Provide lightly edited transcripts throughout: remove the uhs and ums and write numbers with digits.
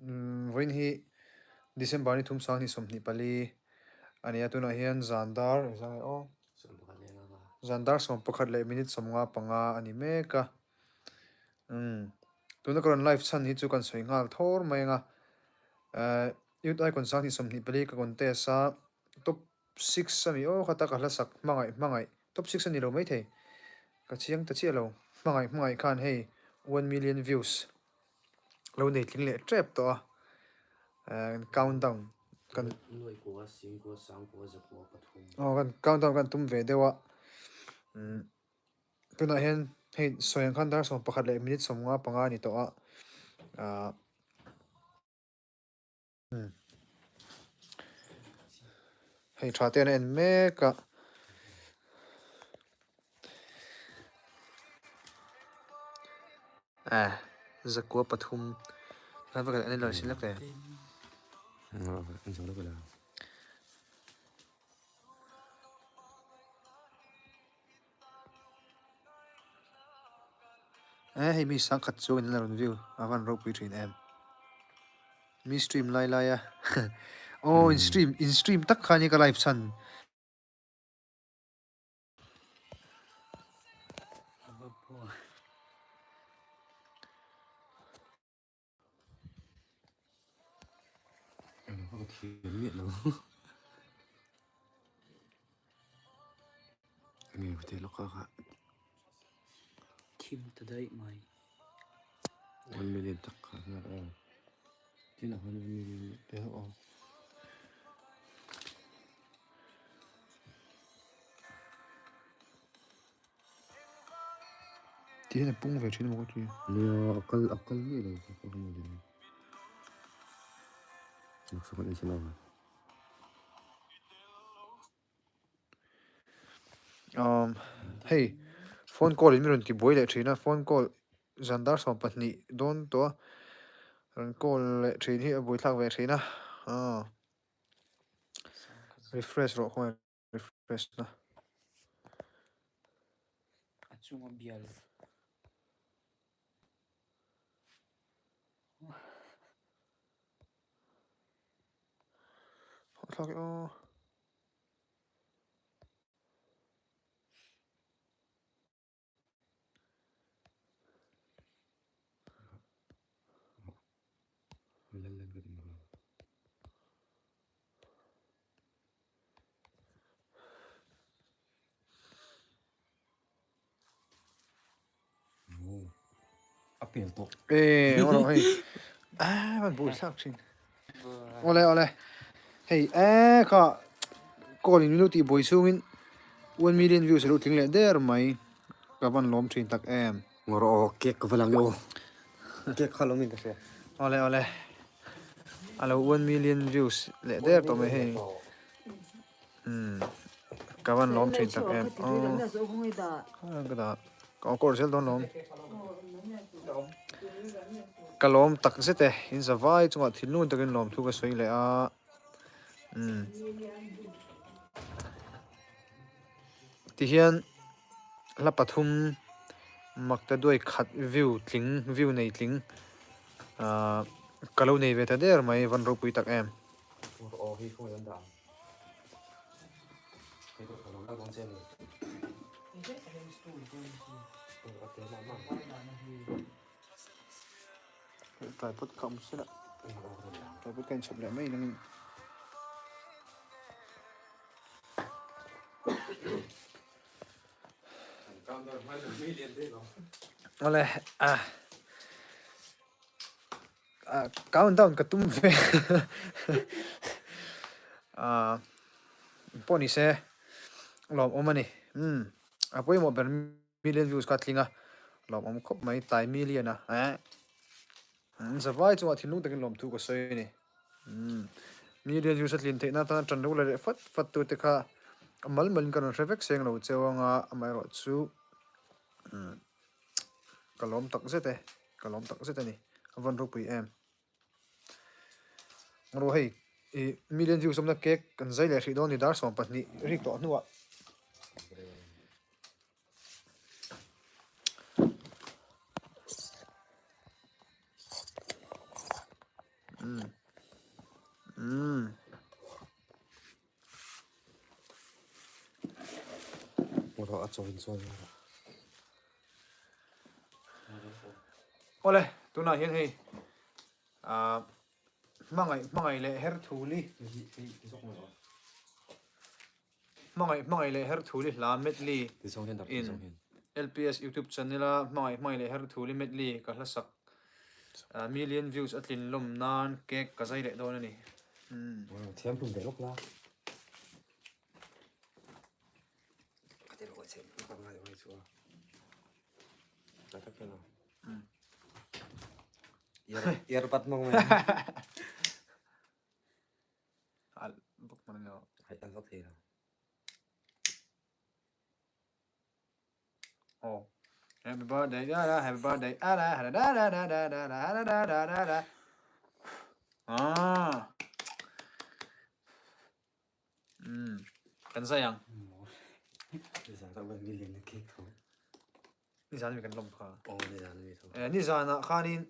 Vawiin hi December ni thum sang ni 24 a ni a, tunah hian zan dar engzah nge aw? Zan dar 11 leh minute 55 a ni mek a. Umm tuna ka rawn live chhan hi chu kan sawi nghal thawr mai ang a, Youth Icon sang ni 24 ka contest a, top Six a ni aw khata ka hla sak hmangaih hmangaih top six a ni lo maithei ka chiang ta chiah lo hmangaih hmangaih khan hei 1 million views lo nei tling leh tep tawh a eh count down kan aw kan count down kan tum ve deuh a umm tunah hian hei sawi ang khan dar 11 leh minute 55 a ni tawh a ah. Hei tha te an en mek a. Eh zakua pathum khan vek an en lo sin lek e. Eh hei mi sangkhat chu in la rawn view a van ropui thin em mi stream lai lai a aw in stream in stream tak khan hi ka live chhan. Thim ta daih mai. 1 million tak kha aw. Tin a 1 million te aw. Ti hian a pung ve thin emaw ka ti. Nia a kal a kal miah lo ka ka hmu leh. Laksak an inchhun ang. Um hei phone call in mi rawn ti buai leh thin a phone call zan dar 12 dawn tawh a rawn call leh thin hi a buaithlak ve thin a aw refresh rawh khawnge refresh na. A chunga bial. Thlak e aw. A pel tawh. Eh, rawh hei. Ah, van bui thlak thin. Ole ole. Hei eh kha call in lu ti bui chungin 1 million views lo tling leh der mai. Ka van lawm thin tak em. Ngawr aw cake ka va lang aw. Cake kha lo min ka hria. Ole ole. Alo 1 million views leh der tawh mai hei. Umm ka van lawm thin tak em aw ka dah ka awk awrh zel dawn lawm ka lawm tak zet e in za vai chungah thinlung takin lawm thu ka sawi leh a umm tihian hla pathum makta duai khat view tling view nei tling ahh ka lo nei ve ta der mai van ropui tak em. Tripod kha awm sela tripod ka inchhawp leh mai langin. Awle ah ah count down ka tum ve ah pawh ni se lawm awm a ni umm a pawimawh ber million views kha a tling a lawm awm khawp mai tai million a eh zavai chungah thinlung takin lawmthu ka sawi a ni umm million views a tlin theih nan tan tan lo la leh fat fat tu te kha a mal malin ka rawn hre vek seng lo cheu anga amaherawhchu umm ka lawm tak zet e ka lawm tak zet a ni a vawn ropui em rawh hei ih million views awmna cake kan zai leh hrih dawn a ni dar 12 rik tawh hnuah. Umm. Umm. Rawh a chaw in chawi rawh. Awle, tunah hian hei ah hmangaih hmangaih leh her thuli hmangaih hmangaih leh her thuli hla medley in LPS YouTube channel a hmangaih hmangaih leh her thuli medley ka hla sak million views a tlin lawm nan cake ka zai leh dawn a ni. Thiam hlum ve lawk la. Ka ti lawk che ka ngai mai chu a. Ta tak lo. Ear earbud mang mai. Al bok man lo. Ai al vak thei lo. Oh. Happy birthday da da happy birthday da da da da da da da da da da da da. Ah. Umm kan zai ang. Nizan ah 1 million na cake tho. Nizan mi kan lawm kha. Aw nizan mi tho. Eh nizan ah khanin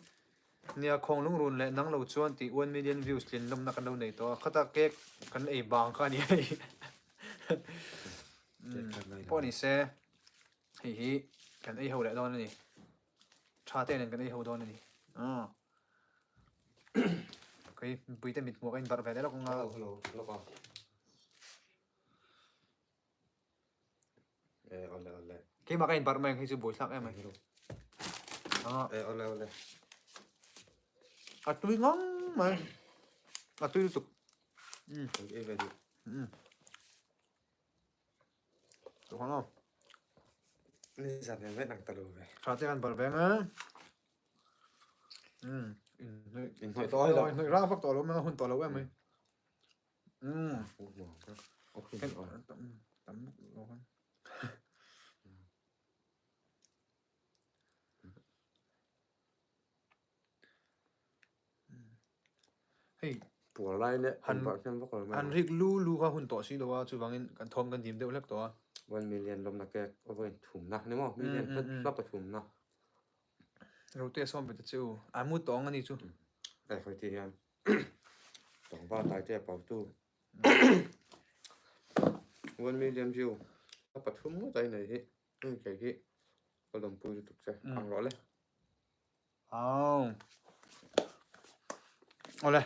nia khawng lungrun leh nang lo chuan tih 1 million views tlin lawmna kan lo nei tawh a khata cake kan ei bang kha a ni hei. Umm pawh ni se hei hi kan ei ho leh dawn a ni. Tha te nen kan ei ho dawn a ni. Aw. Kei puite mit hmuh ka inbarh ve leh lawk ang a. Hello, hello, lawk a. Eh, ole, ole. Keimah ka inbarh mai ang hei chu buaithlak em mai. Ah. Eh, ole, ole. A tui ngang mai. A tui lutuk. Mm. Ei ve duh. Mm. Tui ngang ang. Ni zan em vek ang ta lo ve. Tha te kan barh ve ang a. Umm inhnawih tawh lo inhnawih rang vak tawh lo mai hun tawh lo em mai umm tam lo kan hei puar lai leh han barh hnem vak lo mai han rik lu lu kha hun tawh si lo a chuvangin kan thawm kan dim deuh hlek tawh a 1 million lawmna cake a vawi thumna ni maw million hla pathumna Rote a sawm ve ta che u. A mu tawng a ni chu. Hei hawi ti hian tlangval taite a pau tu 1 million view a pathum ngawt a inei hi heng kei hi ka lawmpui lutuk che ang rawh le. Au. Awle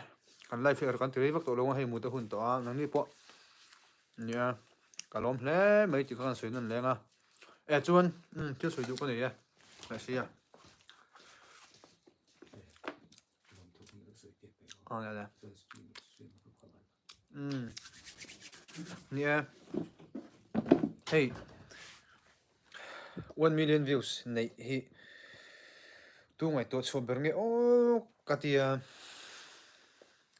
kan live hi kan ti rei vak tawh lo a hei mut a hun tawh a nangni pawh nia ka lawm hle mai tih kha kan sawi nawn leng a. E chuan umm thil sawi duh ka nei e ka hria. Aw le le. Umm ni e hei 1 million views neih hi tu ngaihtuah chhuah ber nge aw ka tia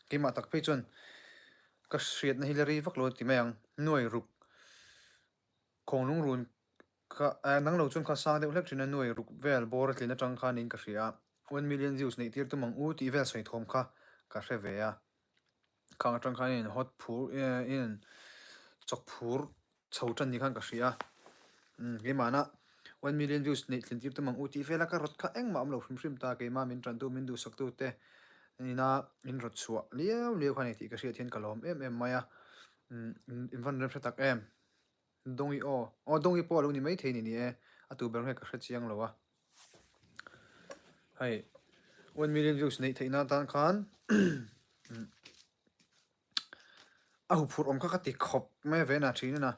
keimah tak phei chuan ka hriatna hi la rei vak lo a ti mai ang nuai ruk. Khawnglung run kha eh nang lo chuan kha sang deuh hlek thin a nuai ruk vel bawr a tlin atang khan in ka hria a, 1 million views neih tir tum ang u tih vel sawi thawm kha ka hre ve a, khang atang khan in hot phur eh in chawk phur chho tan ni khan ka hria a, umm keimahna 1 million views neih tlin tir tum ang u tih vel a ka rawt kha engmah awm lo hrim hrim ta keimah min tantu min duhsak tu te ina in rawt chhuah liau liau kha a ni tih ka hriat hian ka lawm em em mai a, umm in van rem hre tak em. Dawngi aw. Aw Dawngi pawh a lo ni maithei ni ni e. A tu ber nge ka hre chiang lo a. Hei 1 million views neih theih na atan khan a huphurh awm kha ka ti khawp mai a ve na thin a.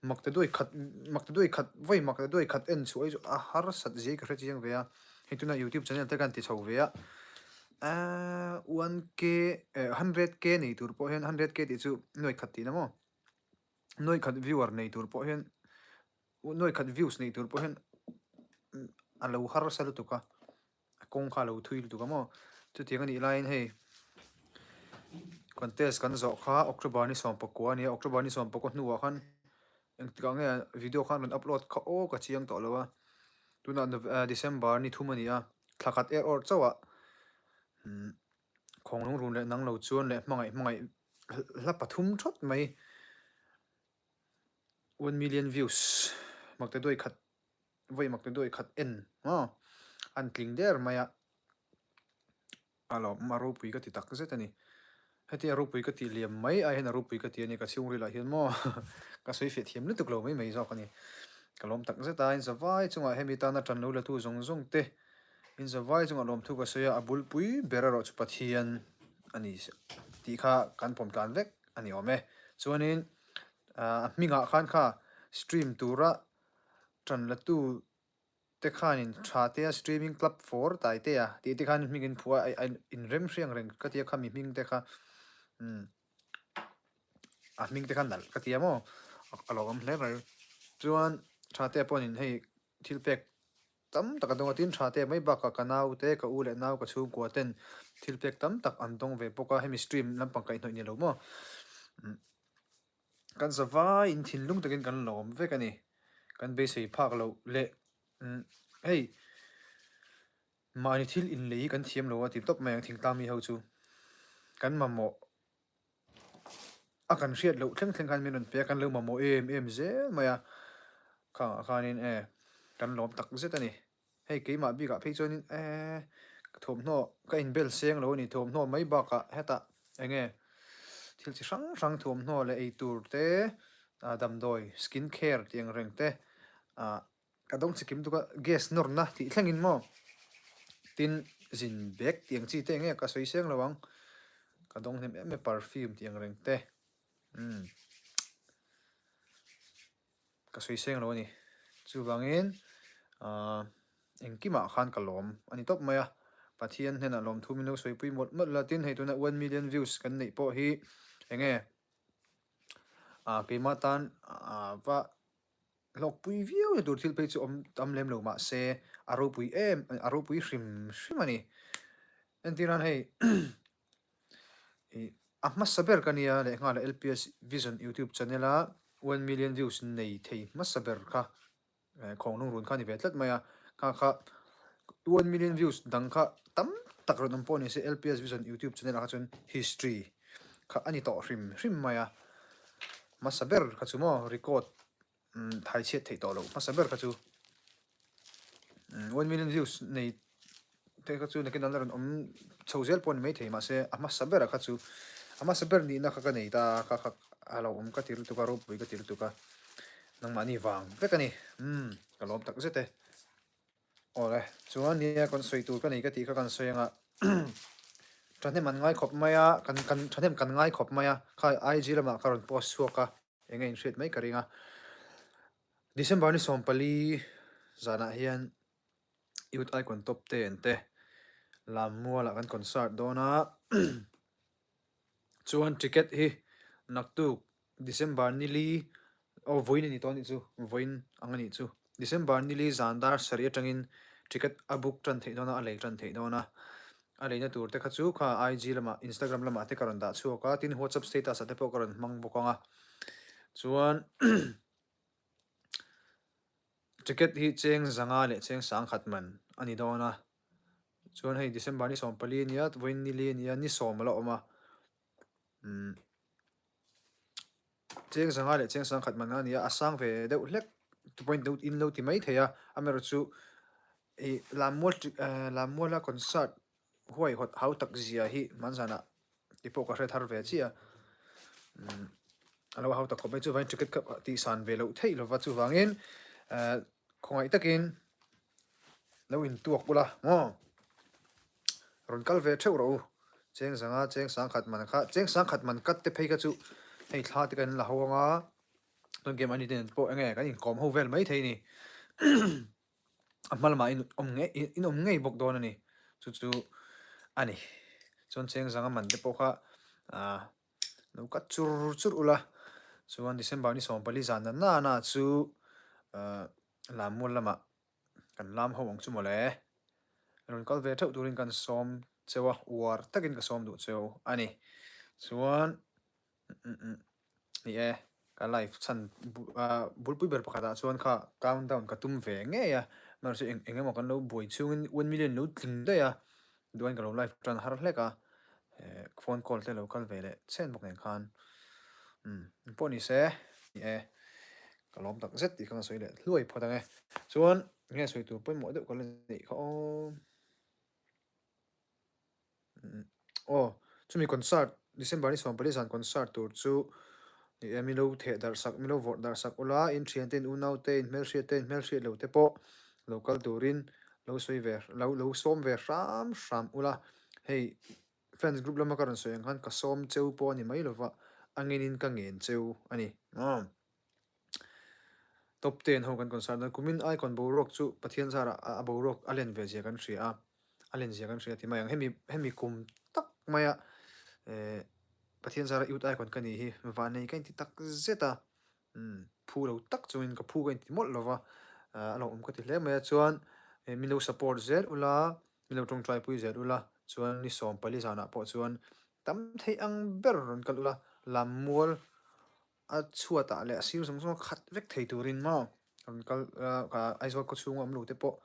Mak te duai khat mak te duai khat vawi mak te duai khat en chhuah hi chu a harsat zia hi ka hre chiang ve a. Hei tuna youtube channel te khan ti chho ve a. Ahh 1k eh 100k nei tur pawh hian 100k tih chu nuai khat tihna maw. Nuai khat viewer nei tur pawh hian nuai khat views nei tur pawh hian a lo harsa lutuk a a kawng kha a lo thui lutuk a maw chutiang a nih laiin hei contest kan zawh kha October ni sawmpakua a ni a October ni sawmpakua hnuah khan engtikah nge video khan rawn upload kha aw ka chiang tawh lo a tunah December ni thum a ni a thla khat er awrh chauh ah umm Khawnglung run leh nang lo chuan leh hmangaih hmangaih hla pathum thawt mai 1 million views makte duai khat vawi makte duai khat en maw an tling der mai a. A lawm, a ropui ka ti tak zet a ni. Hetia ropui ka tih liam mai ai hian a ropui ka ti a ni, ka chhungril ah hian maw ka sawi feh thiam lutuk lo mai mai zawk a ni. Ka lawm tak zet a, inzavai chungah hemi tana tan lo latu zawng zawng te, inzavai chungah lawmthu ka sawi a, a bulpui ber erawh chu Pathian a ni tih kha kan pawm tlan vek a ni awm e. Chuanin a hmingah khan kha stream tura tan latu te khanin tha te a streaming club for tai te a tih te khan hming in phuah a a in rem hriang reng ka tia khami hming te kha umm a hming te kha nalh ka tia maw a lo awm hle mai chuan tha te pawhin hei thil pek tam tak a dawng a tin tha te mai bakah ka nau te ka u leh nau ka chhungkua ten thil pek tam tak an dawng ve bawk a hemi stream lampang kaihhnawih ni lo maw umm. Kan zavai in thinlung takin kan lawm vek a ni. Kan beisei phak loh leh umm hei mahni thil inlei hi kan thiam lo a ti tawp mai ang thingtlang mi ho chu. Kan mamawh a kan hriat loh thleng thleng khan min rawn pe a, kan lo mamawh em em zel mai a. Khangah khanin e kan lawm tak zet a ni. Hei keimah bikah phei chuanin eee thawmhnaw ka inbel seng lo a ni thawmhnaw mai bakah hetah eng nge thil chi hrang hrang thawmhnaw leh eitur te ah damdawi skin care tih ang reng te ah ka dawng chi kim tuk a gas nawrna tih thlengin maw tin zin bag tih ang chi te eng nge ka sawi seng lo ang ka dawng hnem em em perfume tih ang reng te umm. Ka sawi seng lo a ni. Chuvangin aah engkimah khan ka lawm a ni tawp mai a. Pathian hnenah lawmthu min lo sawipui mawlh mawlh la. Tin, hei tuna one million views kan neih pawh hi eng nge aah keimah tan aah va hlawkpui viau na tur thil phei chu awm tam lem lo mah se a ropui em a ropui hrim hrim a ni. Entir nan hei Ih a hmasa ber ka nia lehnghal a LPS Vision YouTube channel a one million views nei thei hmasa ber kha eh khawnglung run kha a ni ve tlat mai a kha kha one million views dang kha tam tak rawn awm pawh ni se LPS Vision YouTube channel ah kha chuan history kha a ni tawh hrim hrim mai a hmasa ber kha chu maw record umm thai chhiat theih tawh loh hmasa ber kha chu umm one million views nei te kha chu nakin an la rawn awm chho zel pawh a ni maithei mahse a hmasa berah kha chu a hmasa ber nihna kha ka nei ta a kha kha a lo awm ka ti lutuk a ropui ka ti lutuk a nangmahni vang vek a ni umm ka lawm tak zet e. Awle, chuan nia kan sawi tur ka nei ka tih kha kan sawi anga thahnem an ngai khawp mai a, kan kan thahnem kan ngai khawp mai a, kha IG lamah ka rawn post chhuak a, eng nge inhriat mai ka ring a. December ni 14 zanah hian Youth Icon Top 10 te Lammualah kan concert dawn a, chuan ticket hi naktuk December ni li aw vawiin a ni tawh a nih chu vawiin ang a nih chu December ni li zan dar sarih atangin ticket a book tan theih dawn a a lei tan theih dawn a a leina tur te kha chu kha IG lamah Instagram lamah te ka rawn dah chhuak a tin WhatsApp status ah te pawh ka rawn hmang bawk ang a chuan ticket hi cheng zanga leh cheng sangkhat man a ni dawn a chuan hei December ni 14 a nia vawiin ni li a nia ni sawm a la awm a umm. Cheng zanga leh cheng sang khat man a ni a, a sang ve deuh hlek te pawhin deuh in lo ti mai thei a, amaherawhchu ih Lammual Lammuala concert huaihawt hau tak zia hi hmanzanah ti pawh ka hre thar ve chiah a, umm a lo hau tak khawp mai chuvangin ticket kha tih san ve loh theih lova chuvangin eh khawngaih takin lo intuak ula maw. Rawn kal ve theuh rawh u. Cheng zanga cheng sangkhat man kha cheng sangkhat man kat te phei kha chu hei thla te kan la ho anga chuan game ani te nen pawh enge kan inkawm ho vel mai thei ni. A hma lamah in awm ngei in awm ngei bawk dawn a ni. Chu chu a ni. Chuan cheng zanga man te pawh kha ah lo kat chur chur ula chuan December ni 14 zan na na chu ah Lammual lamah Kan lam ho ang chu mawle. Rawn kal ve theuh turin kan sawm cheu a, uar takin ka sawm duh cheu a ni. Chuan ni e, ka life chhan bulpui ber pakhatah chuan kha countdown ka tum ve ngei a, mahse eng eng emaw kan lo buai chhungin one million lo tling daih a, duain ka lo live tan har hlek a, phone call te lo kal ve leh chhen bawk nen khan umm engpawh ni se ni e ka lawm tak zet tih kha ka sawi leh hluai phawt ang e chuan enge sawi tur pawimawh deuh ka la neih kha aw. Aw, chumi concert, December ni 14 zan concert tur chu ni e, min lo theh darh sak, min lo vawrh darh sak ula, in thiante, in unaute, in hmelhriatte, in hmelhriat lo te pawh lo kal turin lo sawi ve, lo lo sawm ve hram hram ula. Hei, fans group lama ka rawn sawi ang khan ka sawm cheu pawh a ni mai lova, a ngenin ka ngen cheu a ni. Aw. Top ten ho kan concert dawn. Kumin Icon boruak chu Pathian zarah a boruak a len ve zia kan hria a, a len zia kan hria ti mai ang. Hemi hemi kum tak maia eh Pathian zara Youth Icon ka nih hi vanei ka inti tak zet a, umm phu lo tak chungin ka phu ka inti mawlh lova, a lo awm ka ti hle mai a. Chuan min lo support zel ula, min lo tawngtai pui zel ula, chuan ni 14 zanah pawh chuan tam theih ang ber rawn kal ula, Lammual A chhuatah leh a sir zawng zawng a khat vek thei turin maw rawn kal a Aizawl khaw chhunga awm lo te pawh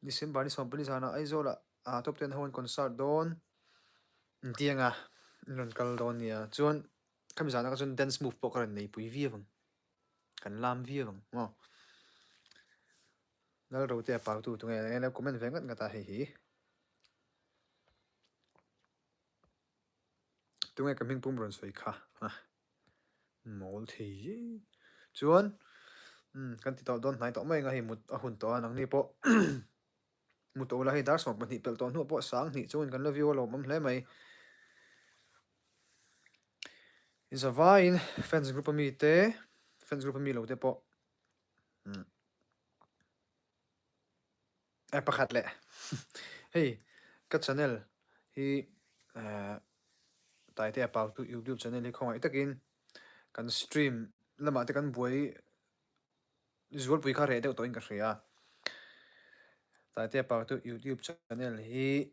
December ni 14 zanah Aizawlah ah top ten ho an concert dawn intiang a an rawn kal dawn nia chuan khami zanah kha chuan dance move pawh ka rawn nei pui viau ang kan lam viau ang maw Lalrotea pautu tunge eng ilo comment ve ngat ngat a hei hi. Tunge ka hming pum rawn sawi kha a mawl thei e chuan umm kan ti tawh dawn hnai tawh mai ang a hei mut a hun tawh a nangni pawh mu tawh ula hei dar 12 pelh tawh hnuah pawh 2000 chungin kan la view a lawmawm hle mai zavaiin fans group a mi te fans group a mi lo te pawh umm. Eh pakhat leh hei ka channel hi eh Taitea Pautu YouTube channel hi khawngaih takin kan stream lamah te kan buai zualpui kha reh deuh tawhin ka hria a Taitea Pautu YouTube channel hi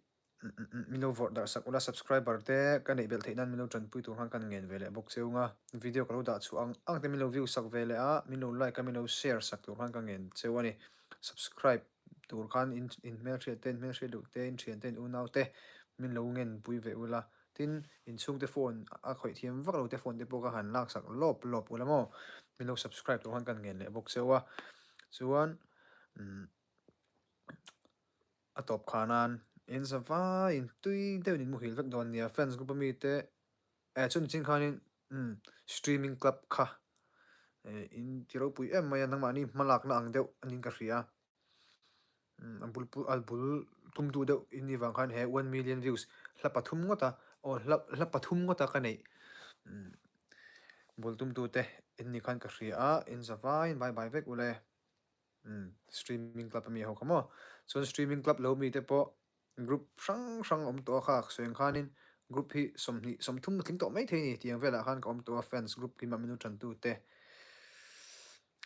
Min lo vawrh darh sak ula, subscriber te ka neih belh theih nan min lo tanpui tur khan kan ngen ve leh bawk cheu nga, video ka lo dah chhuah ang ang te min lo view sak ve leh a, min lo like a min lo share sak tur khan ka ngen cheu a ni. Subscribe tur khan in in hmelhriat te in hmelhriat loh te in thian te in unau te min lo ngen pui ve ula, tin in chhungte phone a khawih thiam vak lo te phone te pawh ka han lak sak lawp lawp ula maw, min lo subscribe tur khan kan ngen leh bawk cheu a, chuan umm. A tawp kha nan in za vaiin tui deuhin in muhil vek dawn nia fans group a mi te eh chumi chin khanin umm streaming club kha eh in ti ropui em mai a nangmahni hma lakna ang deuh a niin ka hria umm a bul pu a bul tum duh deuh in nih vang khan he 1 million views hla pathum ngawt a aw hla hla pathum ngawt a ka neih umm bul tum tu te in nih khan ka hria a in za vaiin bye bye vek ule. Umm streaming club ami ho kha maw. Chuan streaming club lo mite pawh group hrang hrang awm tawh a kha sawi ang khanin group hi 20 30 a tling tawh maithei a ni tiang velah khan ka awm tawh a fans group keimah minu tantu te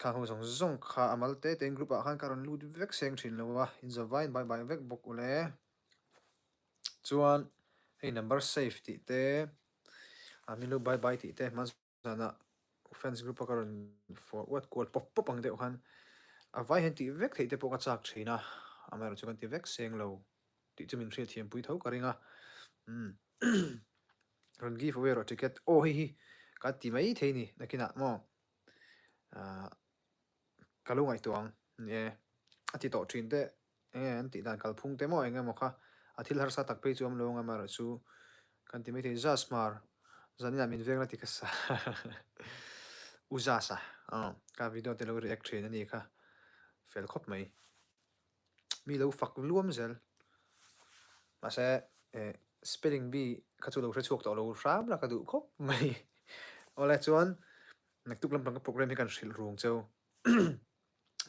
khang ho zawng zawng kha a mal te tein group ah khan ka rawn lut vek seng thin lo a inzavain bye bye vek bawk ule. Chuan hei number save tih te a minu bye bye tih te hman Zanah fans group a ka rawn forward kual pawp pawp ang deuh khan a vai hian tih vek theih te pawh ka chak thin a, amaherawh chu kan ti vek seng lo tih chu min hriatthiam pui tho ka ring a, umm rawn give away rawh ticket aw hei hi ka ti mai thei ni nakinah maw ah ka lo ngaihtuah ang ni e a ti tawh thin te Enge an tih dan kalphung te maw eng emaw kha a thil harsa tak phei chu awm lo ang amaherawh chu kan ti maithei Zas hmar zanin ah min veng la ti ka sa U Zas a aw ka video te lo react thin a ni kha fel khawp mai mi lo fak luam zel mahse eh spelling bee kha chu lo hre chhuak tawh lo hram la ka duh khawp mai awle chuan naktuk lampang ka program hi kan hrilh rung cheu.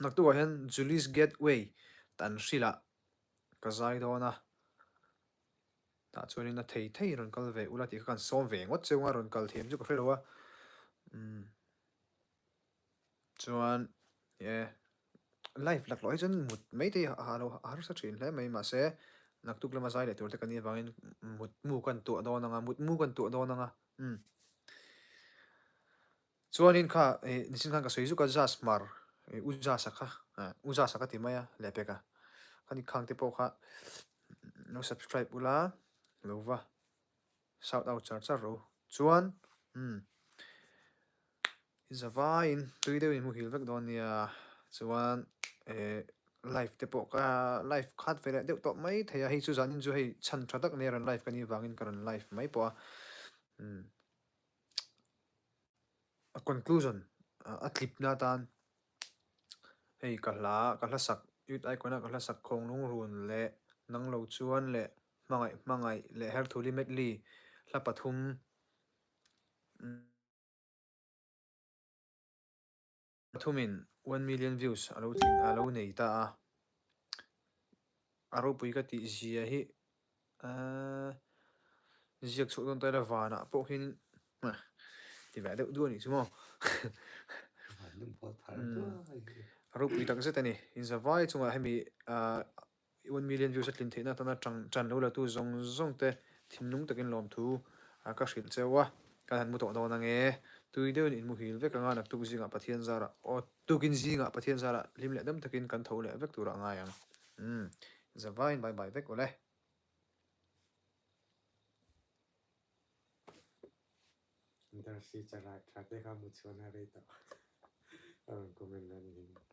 Naktukah hian Julie's Gateway tan hrilah ka zai dawn a, tah chuanin a thei thei rawn kal ve ula tih kha kan sawm ve ngawt cheu a, rawn kal thiam chu ka hre lo a, umm chuan e live laklawh hi chuan mut mai te hi a lo harsa thin hle mai mahse naktuk lama zai leh tur te ka nih avangin mut mu kan tuah dawn ang a, mut mu kan tuah dawn ang a, umm. Chuanin kha eh nichin khan ka sawi zuk a Jas hmar eh U Jas-a kha eh U Jas-a ka ti mai a lehpek a khani khang te pawh kha lo subscribe ula lo va shout out char char rawh u chuan umm i zavaiin tui deuhin muhil vek dawn nia chuan eh. Live te pawh ka live khat ve leh deuh tawh mai thei a, hei chu zanin chu hei chhan tha tak nia rawn live ka nih vangin ka rawn live mai pawh a. Umm a conclusion a tlip na atan hei ka hla ka hla sak youth icon a ka hla sak khawng lungrun leh nang lo chuan leh hmangaih hmangaih leh herthuli medley hla pathum Pathumin 1 million views a lo tling a lo nei ta a, a ropui ka tih zia hi ahh ziak chhuah dawn ta ila vanah pawh khian ti ve deuh duh a nih chu maw a ropui tak zet a ni inzavai chungah hemi ahh 1 million views a tlin theihna atana tang tan lo la tu zawng zawng te thinlung takin lawmthu ka hrilh cheu a, kan han mu tawh dawn ange. Tui deuhin in muhil vek anga naktuk zingah Pathian zarah aw tukin zingah Pathian zarah hlim leh dam takin kan tho leh vek turah a ngai ang. Umm zavaiin bye bye vek awle. Darcy charai tha te kha mu chhuahna rei tawh a rawn comment a ni.